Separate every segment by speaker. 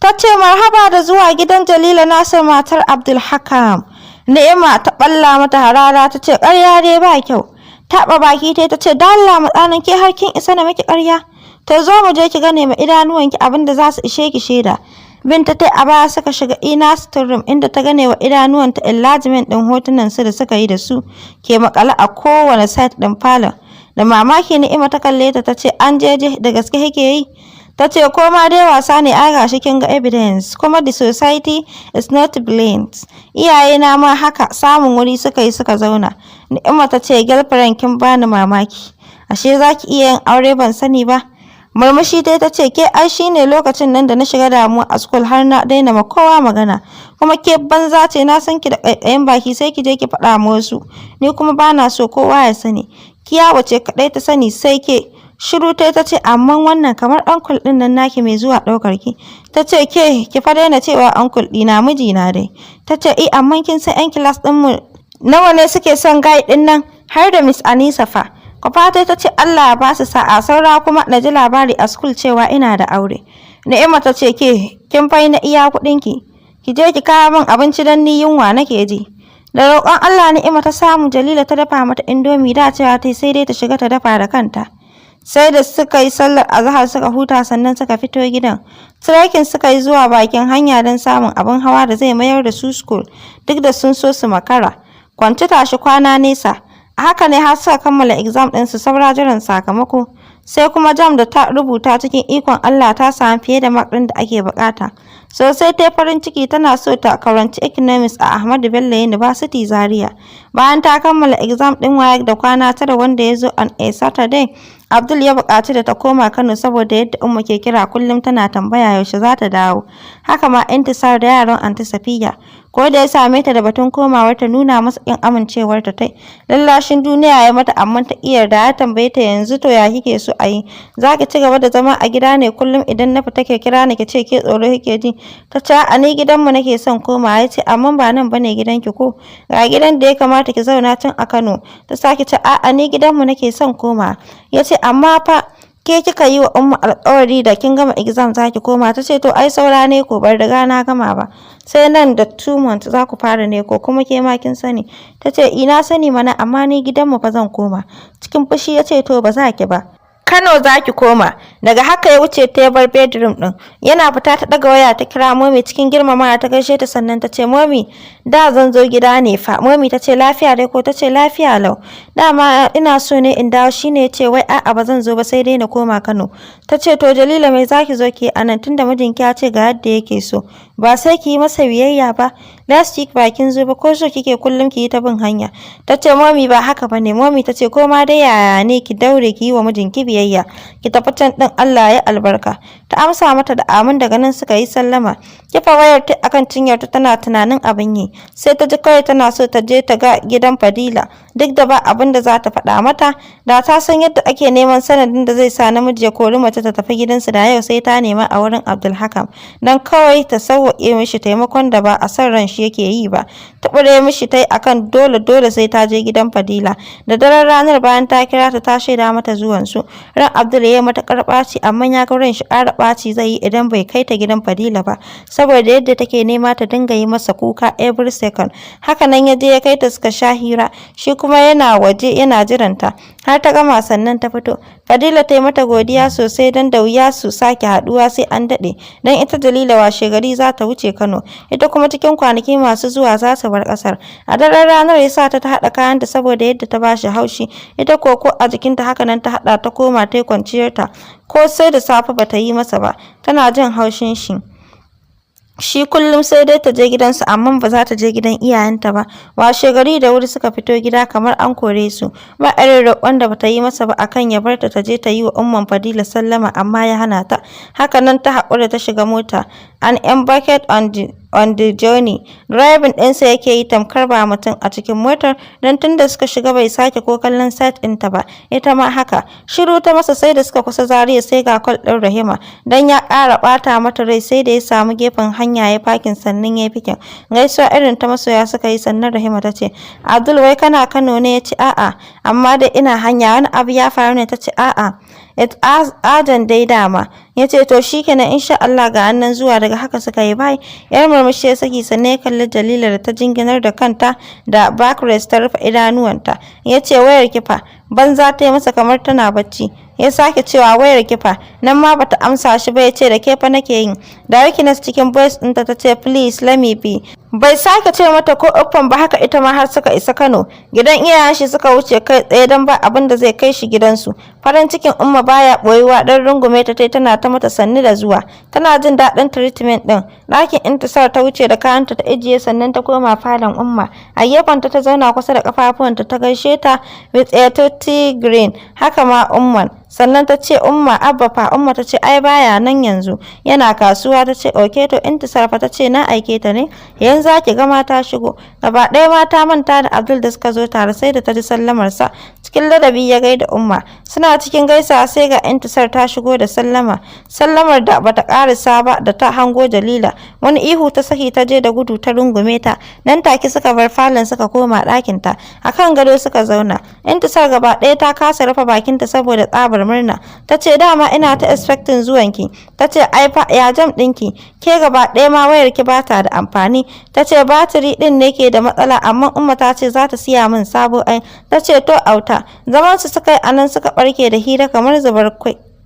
Speaker 1: Ta ce, "Marhaba da zuwa gidan Jalila Nasir, matar Abdulhakam." Ni'ima ta ɓalla mata harara, ta ce, "Ƙarya dai ba kyau." Taɓa baki ta ce, "Dalla matsanin ke, har kin isa na miki ƙarya? To zo mu je ki gane ma idanuwanki abin da za su ishe ki shaida." Binta ta a baya suka shiga inner room, inda ta gane wa idanuwanta enlargement ɗin hotunan su da suka yi da su ke makale a kowane side ɗin falon. Da mamaki Ni'ima ta kalle ta, ta ce, "An jeje da gaske kike yi?" Ta ce, "Ko ma dai wasa ne, ai gashi kin ga evidence, kuma the society is not blind. Iyayena ma haka samun wuri suka yi suka zauna." Ni'ima ta ce, "Girlfriend, kin bani mamaki. Ashe za ki iya yin aure ban sani ba?" Murmushi ta ta ce, "Ke ai shine lokacin nan da na shiga damuwa a school har na daina ma kowa magana. Kuma ke banza ce, na san ki da ƙaiƙayin baki, sai ki je ki faɗa ma wasu. Ni kuma bana so kowa ya sani. Kiyawa ce kaɗai ta sani, sai ke." Shiru ta ta ce, "Amma wannan kamar uncle ɗin nan naki mai zuwa ɗaukar ki." Ta ce, "Ke, ki fa daina cewa uncle ɗina, mijina dai." Ta ce, "Eh, amma kin san 'yan class ɗinmu nawa ne suke son guy ɗin nan, har da Miss Anisa fa." Kwafata ta ce, "Allah ya ba su sa'a, saura kuma na ji labari a school cewa ina da aure." Ni'ima ta ce, "Ke, kin fai na iya kuɗinki. Ki je ki kawo min abinci don ni yunwa nake ji." Da roƙon Allah Ni'ima ta samu Jalila ta dafa mata Indomie, da cewa ta sai dai ta shiga ta dafa da kanta. Sai da suka yi sallar azahar suka huta, sannan suka fito gidan. Trekking suka yi zuwa bakin hanya don samun abin hawa da zai mayar da su school, duk da sun so su makara. Kwanci tashi kwana nesa. A haka ne har suka kammala exam ɗinsu, saura jiran sakamako. Sai kuma JAMB da ta rubuta, cikin ikon Allah ta samu fiye da mark ɗin da ake buƙata. Sosai ta yi farin ciki, tana so ta karanci Economics a Ahmadu Bello University, Zaria. Bayan ta kammala exam ɗin WAEC da kwana 9, wanda ya zo on a Saturday, Abdul ya buƙaci da ta koma Kano saboda yadda Umma ke kira kullum tana tambaya yaushe za ta dawo. Haka ma Intisar da yaran Anty Safiya. Ko da ya same ta da batun komawar ta, nuna masa ƙin amincewarta ta yi. Lallashin duniya ya mata, amma ta ƙi yarda. Ya tambaye ta, "Yanzu to ya kike so a yi? Za ki ci gaba da zama a gida ne, kullum idan na fita ke kira ni ki ce ke tsoro kike ji?" Ta ce, "A'a, ni gidanmu nake son komawa." Ya ce, "Amma ba nan bane gidanki ko? Ga gidan da ya kamata ki zauna tun a Kano." Ta sake ce, "A'a, ni gidanmu nake son komawa." Ya ce, "Amma fa ke kika yi wa Umma alƙawari da kin gama exam za ki koma." Ta ce, "To ai saura ne ko, ban riga na gama ba. Sai nan da 2 months za ku fara ne ko, kuma ke ma kin sani." Ta ce, "Ina sani mana, amma ni gidanmu fa zan koma." Cikin fushi ya ce, "To ba za ki ba. Kano za ki koma." Daga haka ya wuce ta bar bedroom ɗin. Yana fita ta ɗaga waya ta kira Momi, cikin girmamawa ta gaishe ta, sannan ta ce, "Momi, da zan zo gida ne fa." Momi ta ce, "Lafiya dai ko?" Ta ce, "Lafiya lau. Dama ina so ne in dawo, shine ya ce wai a'a, ba zan zo ba, sai dai na koma Kano." Ta ce, "To Jalila, mai zaki zo ki a nan, tunda mijinki ya ce ga yadda yake so? Ba sai ki yi masa biyayya ba? Last week ba kin zo ba, ko so kike kullum ki yi ta bin hanya?" Ta ce, "Momi, ba haka ba ne." Momi ta ce, "Ko ma dai yaya ne, ki daure ki yi wa mijinki biyayya. Ki tafi can ɗin, Allah ya albarka." Ta amsa mata da amin, daga nan suka yi sallama. Kifa wayar ta akan cinyarta tana tunanin abin yi. Sai ta ji kawai tana so ta je ta ga gidan Fadila, duk da ba abin da za ta faɗa mata. Da ta san yadda ake neman sanadin da zai sa namiji ya kori mace ta tafi gidansu, da yau sai ta nema a wurin Abdulhakam, don kawai ta sauwaƙe mishi taimakon da ba a son ran shi yake yi ba. Taɓure mishi ta yi akan dole dole sai ta je gidan Fadila. Da daren ranar, bayan ta kira ta ta shaida mata zuwansu, ran Abdul ya yi matuƙar ɓaci, amma ya ga ran shi ƙara ɓaci zai yi idan bai kai ta gidan Fadila ba, saboda yadda take nema ta dinga yi masa kuka every second. Haka nan ya je ya kai ta, suka sha hira, shi kuma yana waje yana jiranta har ta gama, sannan ta fito. Fadila ta yi mata godiya sosai, don da wuya su sake haɗuwa sai an daɗe, don ita Jalila washe gari za ta wuce Kano, ita kuma cikin kwanaki masu zuwa za su bar ƙasar. A daren ranar ya sa ta ta haɗa kayanta saboda yadda ta bashi haushi. Ita ko ko a jikinta, haka nan ta haɗa ta koma ta yi kwanciyarta, ko sai da safe bata yi masa ba, tana jin haushin shi. Shi kullum sai dai ta je gidansu, amma ba za ta je gidan iyayenta ba. Washe gari da wuri suka fito gida kamar an kore su. Ba irin roƙon da bata yi masa ba akan ya bar ta ta je ta yi wa Umman Fadila sallama, amma ya hana ta. Haka nan ta haƙura ta shiga mota and embarked on the journey. Driving ɗinsa yake yi tamkar ba mutum a cikin motar, don tun da suka shiga bai sake ko kallon side ɗinta ba, ita ma haka. Shiru ta masa sai da suka kusa Zaria, sai ga call ɗin Rahima. Don ya ƙara ɓata mata rai, sai da ya samu gefen hanya ya parking sannan ya yi picking. Gaisuwa irin ta masoya suka yi, sannan Rahima ta ce, "Abdul, wai kana Kano ne?" Ya ce, "A'a, amma dai ina hanya. Wani abu ya faru ne?" Ta ce, "A'a, it's urgent dai dama." Ya ce, "To shikenan, insha Allah, ga nan zuwa." Daga haka suka yi bye. Yar murmushi ya saki, sannan ya kalli Jalila da ta jinginar da kanta da backrest ta rufe idanuwanta. Ya ce, "Wayar ki fa?" Banza ta yi masa kamar tana bacci. Ya sake cewa, "Wayar ki fa?" Nan ma bata amsa shi ba. Ya ce, "Da ke fa nake yi." Darkness cikin voice ɗinta ta ce, "Please let me be." Bai sake ce mata ko uffan ba. Haka ita ma har suka isa Kano. Gidan iyayen shi suka wuce kai tsaye don ba abin da zai kai shi gidansu. Farin cikin Umma baya boyuwa, dan rungume ta tai tana ta mata sannu da zuwa, tana jin daɗin treatment ɗin. Ɗakin Intisar ta wuce da kayanta ta ajiye, sannan ta koma falon Umma. A gefenta ta zauna kusa da kafafuwanta, ta gaishe ta with a toothy grin, haka ma Umman. Sannan ta ce, "Umma, Abba fa?" Umma ta ce, "Ai baya nan yanzu, yana kasuwa." Ta ce, "Okay, to Intisar fa?" Ta ce, "Na aike ta ne, yanzu za ki ga mata shigo." Gaba ɗaya ma ta manta da Abdul da suka zo tare sai da ta ji sallamarsa. Cikin ladabi ya gaida Umma. Suna cikin gaisawa sai ga Intisar ta shigo da sallama, sallamar da bata karisa ba da ta hango Jalila. Wani ihu ta saki, ta je da gudu ta rungume ta. Nan take suka bar falon suka koma ɗakinta. Akan gado suka zauna. Intisar gaba ɗaya ta kasa rufe bakinta saboda tsabar murna. Ta ce, "Dama ina ta expecting zuwanki." Ta ce, "Ai fa ya jam ɗinki? Ke gaba ɗaya ma wayar ki bata da amfani." Ta ce, "Batiri ɗin ne ke da matsala, amma Umma ta ce za ta siya min sabo ai." Ta ce, "To auta." Zaman su suka yi anan suka barke da hira kamar zubar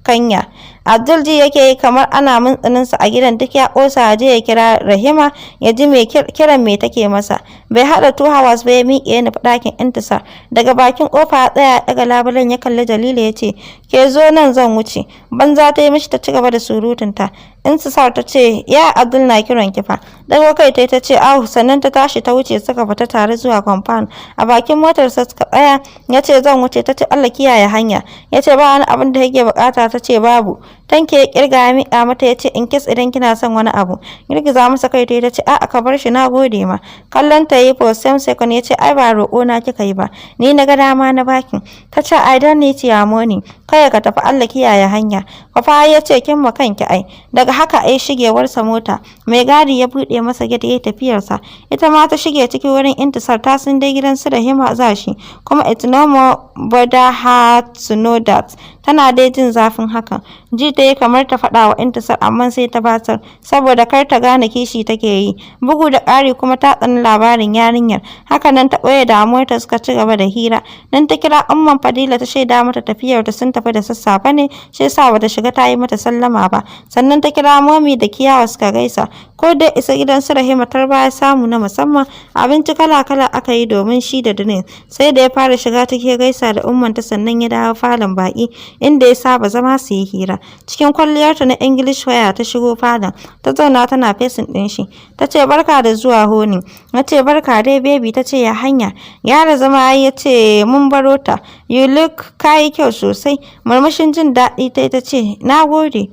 Speaker 1: kanya. Abdul ji yake yi kamar ana mintsininsa a gidan, duk ya ƙosa ya je ya kira Rahima ya ji me kiran me take masa. Bai haɗa 2 hours ba ya miƙe ya nufi ɗakin Intisar. Daga bakin ƙofa ya tsaya, ya ɗaga labulen ya kalli Jalila ya ce, "Ke zo nan, zan wuce." Banza ta yi mishi, ta ci gaba da surutunta. Intisar ta ce, "Ya Abdul na kiran ki fa." Dago kai ta ce, "Au." Sannan ta tashi ta wuce, suka fita tare zuwa compound. A bakin motarsa suka tsaya, ya ce, "Zan wuce." Ta ce, "Allah kiyaye hanya." Ya ce, "Ba wani abin da yake bukata?" Ta ce, "Babu." 10K ya kirga ya miƙa mata, ya ce, "In case idan kina son wani abu." Girgiza masa kai ta ce, "A'a, ka bar shi, na gode ma." Kallon ta yi for same second, ya ce, "Ai ba roƙo na kika yi ba, ni na ga dama na baki." Ta ce, "I don't need your money, kai ka tafi, Allah kiyaye hanya." Kwafa ya ce, "Kin ma kanki ai." Daga haka ai shigewarsa mota. Mai gadi ya buɗe masa gate ya tafiyarsa. Ita ma ta shige ciki wurin Intisar. Ta san dai gidan su Rahima za shi, kuma it no more bother her to know that. Tana dai jin zafin hakan. Ji ta yi kamar ta faɗa wa Intisar, amma sai ta batar saboda kar ta gane kishi take yi. Bugu da ƙari kuma ta tsani labarin yarinyar. Haka nan ta ɓoye damuwarta, suka ci gaba da hira. Nan ta kira Umman Fadila ta shaida mata tafiyar ta, sun tafi da sassafe ne, shi yasa bata shiga ta yi mata sallama ba. Sannan ta kira Momi da Kiyawa suka gaisa. Ko da isa gidan su Rahima, tarba ya samu na musamman. Abinci kala-kala aka yi domin shi da Dinin. Sai da ya fara shiga take gaisa da ummanta, sannan ya dawo falon baƙi inda ya saba zama su yi hira. Cikin kwalliyarta na English wear ta shigo falon, ta zauna tana facing ɗin shi. Ta ce, "Barka da zuwa, honey." Ya ce, "Barka dai, baby." Ta ce, "Ya hanya?" Gyara zama ya ce, "Mun baro ta. You look, kayi kyau sosai." Murmushin jin daɗi ta ce, "Na gode."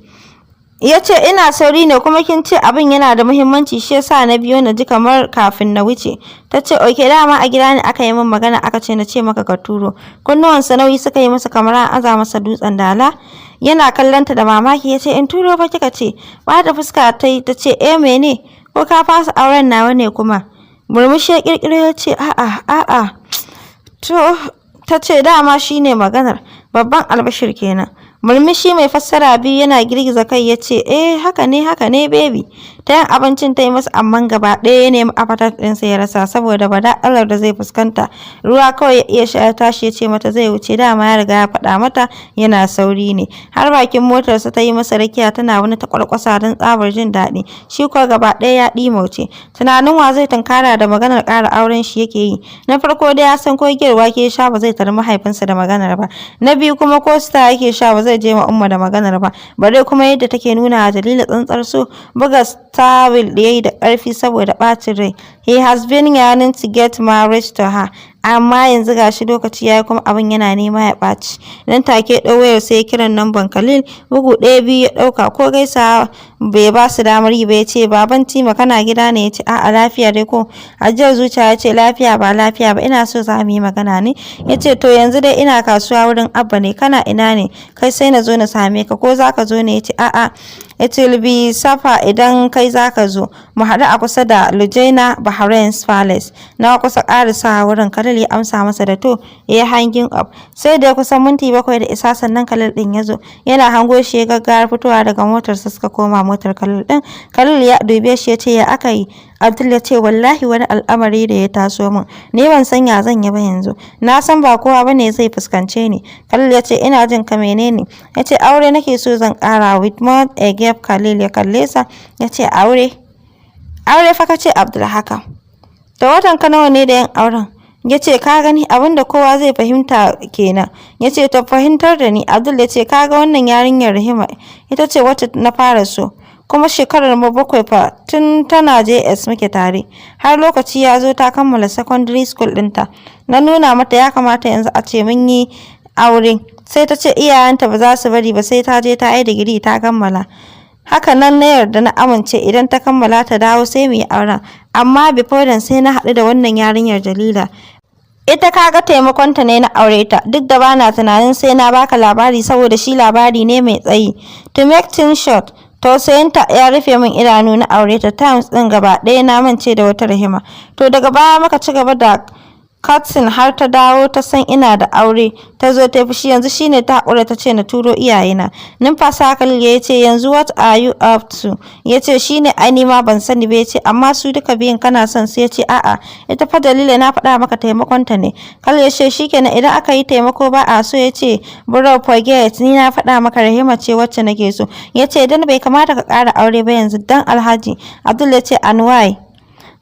Speaker 1: Ya ce, "Ina sauri ne, kuma kin ce abin yana da muhimmanci, shi yasa na biyo na ji kamar kafin na wuce." Ta ce, "Okay, dama a gida ne aka yi min magana, aka ce na ce maka ka turo." Kunnuwansa nauyi suka yi masa kamar an aza masa dutsen dala. Yana kallon ta da mamaki ya ce, "In turo fa kika ce?" Bata fuska ta yi ta ce, "Eh, mene? Ko ka fasa auren nawa ne kuma?" Murmushi ya kirkiro ya ce, "A'a, a'a, to." Ta ce, "Dama shine maganar, babban albashir kenan." Murmushi mai fassara biyu yana girgiza kai ya ce, "Eh, haka ne, haka ne, baby." Ta yin abincin ta yi masa, amma gaba ɗaya ya nemi appetite ɗinsa ya rasa saboda bada'alar da zai fuskanta. Ruwa kawai ya iya sha. Ya tashi ya ce mata zai wuce, dama ya riga ya faɗa mata yana sauri ne. Har bakin motarsa ta yi masa rakiya, tana wani taƙwarƙwasa don tsabar jin daɗi. Shi kuwa gaba ɗaya ya ɗimauce. Tunanin wa zai tunkara da maganar ƙara auren shi yake yi. Na farko dai ya san ko giyar wake ya sha ba zai tari mahaifinsa da maganar ba. Na biyu kuma ko Star yake sha ba zai je ma Umma da maganar ba. Bare kuma yadda take nuna wa Jalila tsantsar so. Buga tawil da yayi da ƙarfi saboda ɓacin rai. He has been yearning to get married to her. Amma yanzu gashi lokaci yayi kuma abin yana nema ya ɓaci. Nan take ɗau wayar sai ya kiran namban Khalil. Bugu ɗaya, biyu, ya ɗauka. Ko gaisawa bai ba su damar yi ba ya ce, "Baban Tima, kana gida ne?" Ya ce, "A'a, lafiya dai ko?" Ajiyar zuciya ya ce, "Lafiya ba lafiya ba, ina so za mu yi magana ne." Ya ce, "To, yanzu dai ina kasuwa wurin Abba ne, kana ina ne? Kai sai na zo na same ka, ko za ka zo ne?" Ya ce, "A'a." It will be safer idan kai zaka zo. Mu haɗu a kusa da Lujaina Bahrain's Palace. Na kusa ƙarisawa wurin." Khalil ya amsa masa da to, ya yi hanging up. Sai da ya kusan minti 7 da isa sannan Khalil ɗin ya zo. Yana hango shi ya gaggawar fitowa daga motarsa, suka koma motar Khalil ɗin. Khalil ya dube shi ya ce, "Ya aka yi?" Abdul ya ce, "Wallahi wani al'amari da ya taso min. Ni ban san ya zan yi ba yanzu. Na san ba kowa bane zai fuskance ni." Khalil ya ce, "Ina jin ka, menene?" Ya ce, "Aure nake so zan ƙara." With mouth agape Khalil ya kalle sa ya ce, "Aure? Aure fa ka ce, Abdulhakam? Da watan ka nawa ne da yin auren?" Ya ce, "Ka gani, abin da kowa zai fahimta kenan." Ya ce, "To, fahimtar da ni." Abdul ya ce, "Ka ga wannan yarinyar Rahima, ita ce wacce na fara so. Kuma shekarar mu 7 fa, tun tana JS muke tare. Har lokaci ya zo ta kammala secondary school ɗinta. Na nuna mata ya kamata yanzu a ce mun yi aure. Sai ta ce iyayenta ba za su bari ba, sai ta je ta yi digiri ta kammala. Haka nan na yarda na amince, idan ta kammala ta dawo sai mu yi auren. Amma before then sai na haɗu da wannan yarinyar Jalila. Ita kaga taimakonta ne na aure ta, duk da bana tunanin sai na baka labari saboda shi labari ne mai tsayi. To make things short, tausayinta ya rufe min idanu na aure ta. Times ɗin gaba ɗaya na mance da wata Rahima. To, daga baya muka ci gaba da courting har ta dawo ta san ina da aure, ta zo ta fushi. Yanzu shine ta haƙura ta ce na turo iyayena." Numfasa Khalil ya ce, "Yanzu what are you up to?" Ya ce, "Shine ai ni ma ban sani ba." Ya ce, "Amma su duka biyun kana son su?" Ya ce, "A'a, ita fa Jalila na faɗa maka taimakon ta ne." Khalil ya ce, "Shikenan, idan aka yi taimako ba a so." Ya ce, "Bro, forget, ni na faɗa maka Rahima ce wacce nake so." Ya ce, "Dan bai kamata ka ƙara aure ba yanzu dan Alhaji." Abdul ya ce, "And why?"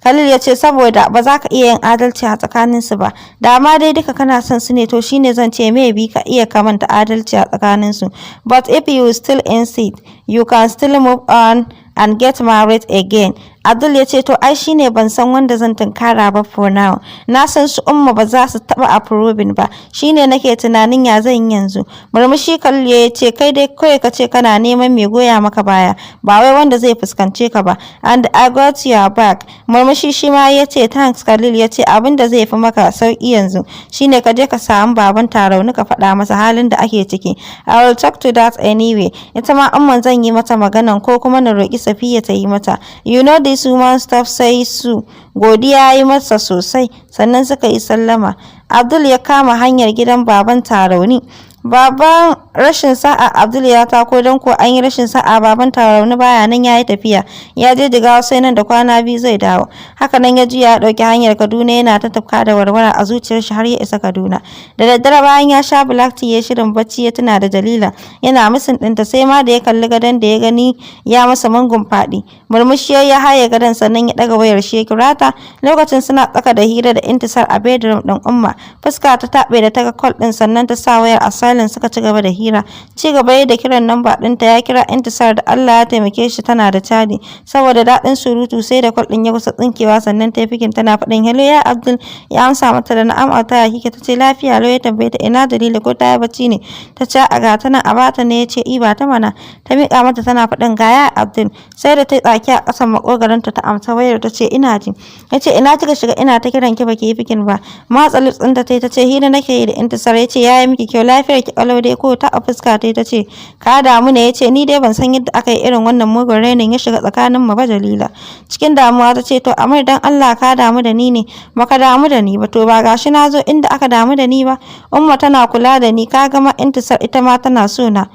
Speaker 1: Khalil ya ce, "Saboda ba za ka iya yin adalci a tsakaninsu ba. Da ma dai duka kana son su ne, to shine zan ce maybe ka iya kamanta adalci a tsakaninsu. But if you still insist, you can still move on and get married again." Abdul ya ce, "To, ai shine ban san wanda zan tunkara ba for now. Na san su Umma ba za su taɓa approving ba. Shine nake tunanin ya zan yi yanzu." Murmushi Khalil ya ce, "Kai dai kawai ka ce kana neman mai goya maka baya, ba wai wanda zai fuskance ka ba. And I got your back." Murmushi shi ma ya ce, "Thanks." Khalil ya ce, "Abin da zai fi maka sauki yanzu shine ka je ka samu baban Tarauni ka faɗa masa halin da ake ciki. I will talk to that anyway. Ita ma Umman zan yi mata maganan, ko kuma na roƙi Safiya ta yi mata. You know this woman stuff." Sai su godiya ya yi masa sosai, sannan suka yi sallama. Abdul ya kama hanyar gidan baban Tarauni. Baban rashin sa'a Abdul ya tako, don ko an yi rashin sa'a baban Tarauni baya nan, ya yi tafiya. Ya je Jigawa, sai nan da kwana 2 zai dawo. Haka nan ya juya ya ɗauki hanyar Kaduna, yana ta tafka da warwara a zuciyar shi har ya isa Kaduna. Da daddare, bayan ya sha black tea ya shirin bacci, ya tuna da Jalila. Yana missing ɗinta, sai ma da ya kalli gadon da ya gani ya masa mungun faɗi. Murmushi ya haye gadon, sannan ya ɗaga wayar shi ya kira ta. Lokacin suna tsaka da hira da Intisar a bedroom ɗin Umma. Fuska ta taɓe da ta ga call ɗin, sannan ta sa wayar a silent suka ci gaba da hira. Ci gaba da kiran namba ɗinta, ya kira Intisar da Allah ya taimake shi tana da caji. Saboda daɗin surutu, sai da call ɗin ya kusa tsinkewa sannan ta yi picking, tana faɗin, "Hello, ya Abdul." Ya amsa mata da, "Na'am auta, ya kike?" Ta ce, "Lafiya lau." Ya tambaye ta ina Jalila, ko ta yi bacci ne. Ta ce, a ga ta nan, a bata ne. Ya ce, "I ba ta mana." Ta miƙa mata tana faɗin, "Ga ya Abdul." Sai da ta yi tsaki a ƙasan maƙogwaronta ta amsa wayar, ta ce, "Ina ji." Ya ce, "Ina kika shiga? Ina ta kiran ki baki yi picking ba." Matsa lips ɗinta ta yi ta ce, "Hira nake yi da Intisar." Ya ce, "Ya yi miki kyau, lafiyar ki ƙalau dai ko?" Ta a fuska ta ta ce, "Ka damu ne?" Ya ce, "Ni dai ban san yadda aka yi irin wannan mugun rainin ya shiga tsakanin mu ba, Jalila." Cikin damuwa ta ce, "To Amir, dan Allah ka damu da ni ne?" "Baka damu da ni ba? To ba gashi na zo inda aka damu da ni ba. Umma tana kula da ni, ka ga ma Intisar ita ma tana so na."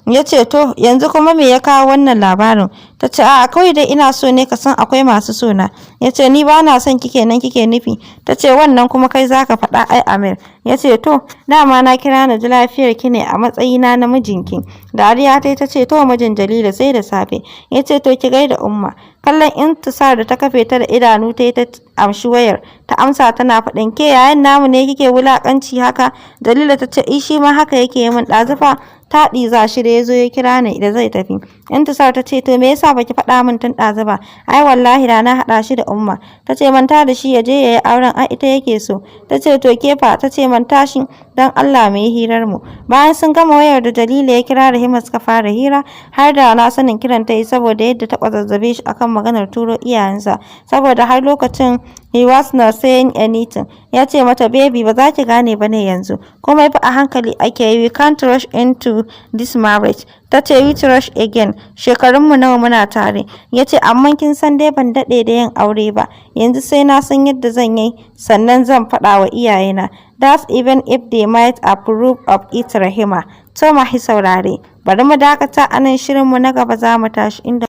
Speaker 1: Ya ce, "To, yanzu kuma me ya kawo wannan labarin?" Ta ce, "A'a, kawai dai ina so ne ka san akwai masu so na." Ya ce, "Ni ba na son ki kenan kike nufi?" Ta ce, "Wannan kuma kai zaka faɗa ai, Amir." Ya ce, "To, dama na kira na ji lafiyar ki ne a matsayina na mijinki." Dariya ta ta ce, "To, mijin Jalila, sai da safe." Ya ce, "To, ki gaida Umma." Kallon Intisar da ta kafe ta da idanu ta yi, ta amshi wayar ta amsa tana faɗin, "Ke, yayan namu ne kike wulakanci haka?" Jalila ta ce, "I shi ma haka yake yi min ɗazu fa, taɗi za shi da ya zo ya kira ni da zai tafi." Intisar ta ce, "To, me yasa baki faɗa min tun ɗazu ba? Ai wallahi da na haɗa shi da Umma." Ta ce, "Manta da shi, ya je ya yi auren, ai ita yake so." Ta ce, "To, ke fa?" Ta ce, "Manta shi, don Allah mu yi hirar mu." Bayan sun gama wayar da Jalila, ya kira Rahima suka fara hira, har da na sanin kiran ta yi saboda yadda ta kwazazzabe shi akan maganar turo iyayensa, saboda har lokacin He was not saying anything. Ya ce mata, "Baby, ba za ki gane ba ne yanzu. Komai fa a hankali ake yi. We can't rush into this marriage." Ta ce, "Which rush again? Shekarunmu nawa muna tare?" Ya ce, "Amma kin san dai ban daɗe da yin aure ba. Yanzu sai na san yadda zan yi sannan zan faɗa wa iyayena. That's even if they might approve of it, Rahima." To, masu saurare, bari mu dakata a nan. Shirinmu na gaba za mu tashi inda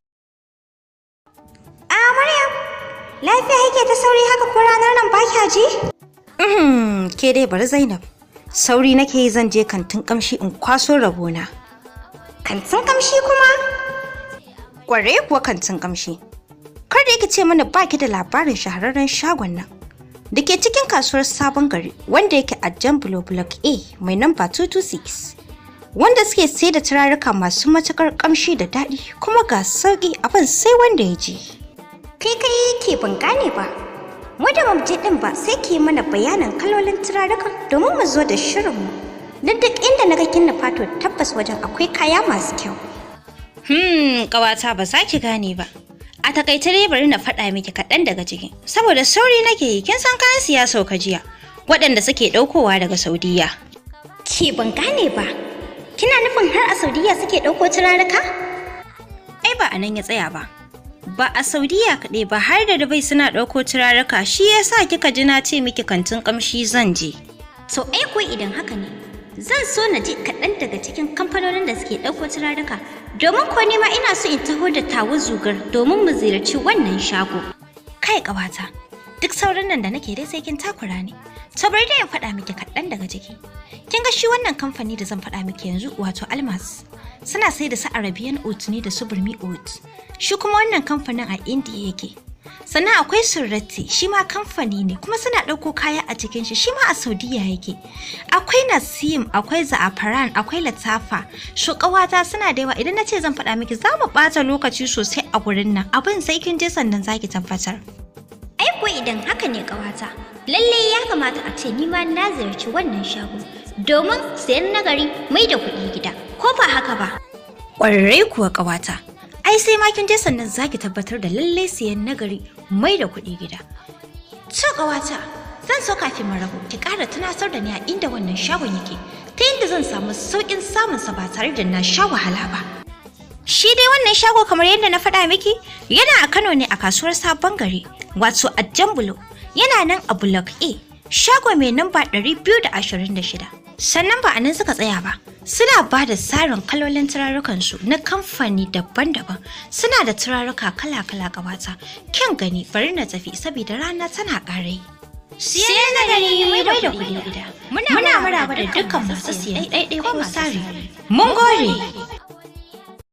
Speaker 2: A Maryam, lafiya yake ta sauri haka, ko ranar nan ba kya ji?
Speaker 3: Ke dai bari, Zainab. Sauri nake yi, zan je kantin kamshi in kwaso rabona.
Speaker 2: Kantin kamshi kuma?
Speaker 3: Kware kuwa, kantin kamshi. Kar da yake ce mana baki da labarin shahararren shagon nan da ke cikin kasuwar Sabon Gari, wanda yake a Jambulo Block A mai namba 226. Wanda suke sai da turaruka masu matukar kamshi da daɗi, kuma ga sauƙi, abin sai wanda ya je.
Speaker 2: Kai kai, ke ban gane ba. Mu da bamu je din ba, sai ki yi mana bayanin kalolin turarukan domin mu zo da shirinmu. Duk duk inda na ga kinna fato, tabbas wajen akwai kaya masu kyau.
Speaker 3: Ƙawata, ba za ki gane ba. A takaice dai bari na faɗa miki kaɗan daga ciki. Saboda sauri nake yi, kin san kayan siya sauka jiya, waɗanda suke ɗaukowa daga Saudiya.
Speaker 2: Ke ban gane ba. Kina nufin har a Saudiya suke ɗauko turaruka?
Speaker 3: Ai ba a nan ya tsaya ba. Ba a Saudiya kaɗai ba, har da Dubai suna ɗauko turaruka, shi yasa kika ji na ce miki kantin ƙamshi zan je.
Speaker 2: To ai ko idan haka ne, zan so na ji kaɗan daga cikin kamfanonin da suke ɗauko turaruka, domin ko ni ma ina so in taho da tawo zugar domin mu ziyarci wannan shago.
Speaker 3: Kai ƙawata, duk saurin nan da nake dai sai kin takura ne. To, bari dai in faɗa miki kaɗan daga ciki. Kin ga shi wannan kamfani da zan faɗa miki yanzu, wato Almas, suna sai da su Arabian Oud ne da su Burmi Oud. Shi kuma wannan kamfanin a India yake. Sannan akwai Surratti, shi ma kamfani ne kuma suna ɗauko kaya a cikin shi, shi ma a Saudiya yake. Akwai Nasim, akwai Za'afaran, akwai Latafa. Shu ƙawata, suna da yawa, idan na ce zan faɗa miki za mu ɓata lokaci sosai a gurin nan. Abin sai kin je sannan za ki tabbatar.
Speaker 2: Ai ko idan haka ne ƙawata, lalle ya kamata a ce ni ma na ziyarci wannan shago domin sayan nagari mai da kuɗi gida, ko ba haka ba?
Speaker 3: Ƙwararre kuwa, ƙawata. Ai sai ma kin je sannan za ki tabbatar da lallai siyan nagari mai da kuɗi gida. To ƙawata, zan so kafin mu rabu ki ƙara tunasar da ni a inda wannan shagon yake, ta yadda zan samu sauƙin samunsa ba tare da na sha wahala ba. Shi dai wannan shago, kamar yadda na faɗa miki, yana a Kano ne, a kasuwar Sabon Gari, wato a Jambulo, yana nan a Block A, shago mai namba 226. Sannan ba a nan suka tsaya ba, suna ba da tsarin kalolin turarukansu na kamfani daban-daban. Suna da turaruka kala-kala, ƙawata. Kyan gani, bari na tafi saboda rana tana ƙarai. Siyan nagari mai da kuɗi gida. Muna maraba da dukkan masu siyan ɗaiɗai ko sari. Mun gore!